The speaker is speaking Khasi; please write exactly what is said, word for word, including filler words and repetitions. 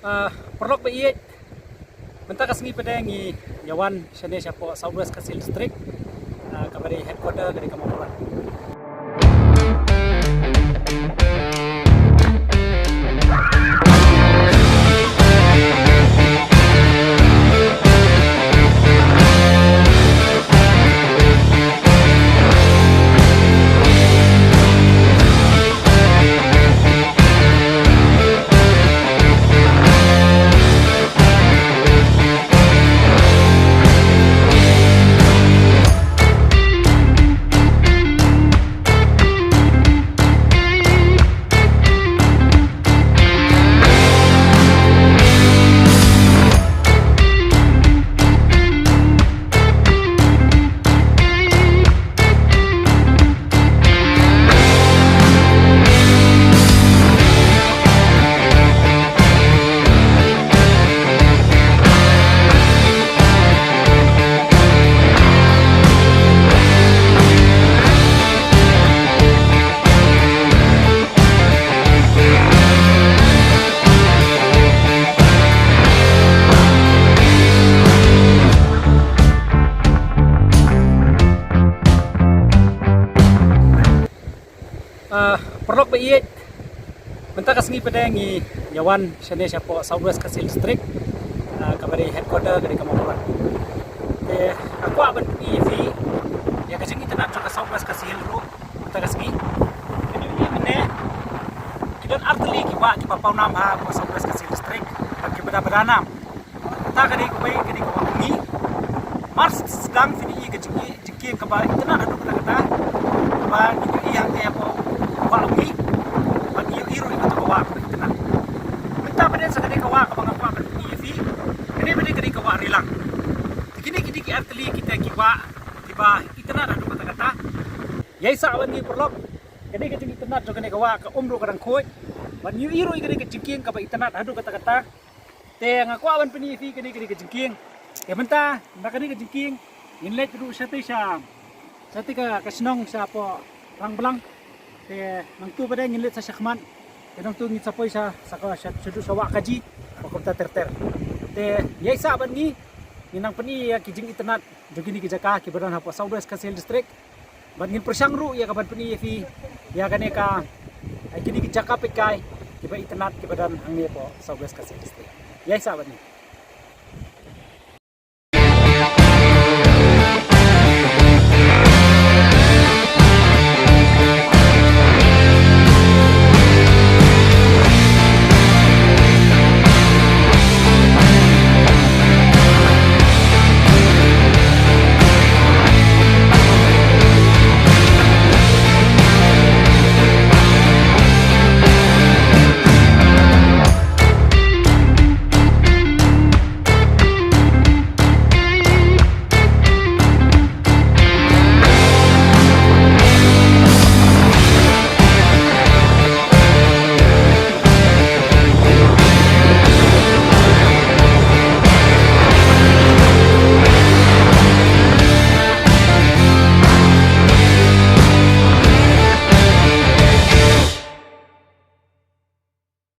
Ah, paralok ba ïeit, mynta ka sngi pat ngi ïa wan shane shapoh South West Khasi Hills District, ah, kaba dei headquarter ka dei ka Mawkyrwat. Ah, paralok ba ïeit, mynta ka sngi pat ngi ïa wan shane shapoh South West Khasi Hills District, ah, kaba dei headquarter ka dei ka Mawkyrwat. Te nga kwah ban pyni ïa phi ïa ka jingitynnad jong ka South West Khasi Hills ruh mynta ka sngi. Kane mynne ki don artylli ki wah kiba paw nam hapoh South West Khasi Hills District bad kiba da bada nam. Kata ka dei kawei ka dei ka wah Umngi. Mar sdang phin ïohi ka jingï- jingkieng kaba itynnad haduh katta katta, kaba ngi ïohi hangtei hapoh wah Umngi. Bad ngi ïohi ruh ïa kata ka wah kaba itynnad. Mynta pat sa ka dei ka wah kaba nga kwah ban pyni ïa phi. Kane pat ka dei ka wah Rilang. Te kine ki dei ki artylli kita ki wah kiba itynnad haduh katta katta. Ïai sah bad ngi paralok. Kane ka jingitynnad jong kane ka wah ka um ruh ka dang khuid. Bad ngi ïohi ruh ïa kane ka jingkieng kaba itynnad haduh katta katta. Te nga kwah ban pyni ïa phi kane, kane ka jingkieng. Te mynta na kane ka jingkieng ngin leit ruh shatei sha, shatei ka, ka shnong shapoh Rangblang. Te nangtu pat ngin leit sa shakhmat. Te nangtu ngin sa poi sha, sa ka, sha, shaduh sha wah Kaji, ba kumta ter ter. Te ïai sah bad ngi, ngin nang pyni ïa ki jingitynnad jong kine ki jaka kiba don hapoh South West Khasi Hills District. Bad ngin pyrshang ruh ïa ka ban pyni ïa phi ïa kane ka, ai, kine ki jaka peitkai kiba itynnad kiba don hangne hapoh South West Khasi Hills District. Ïai sah bad ngi.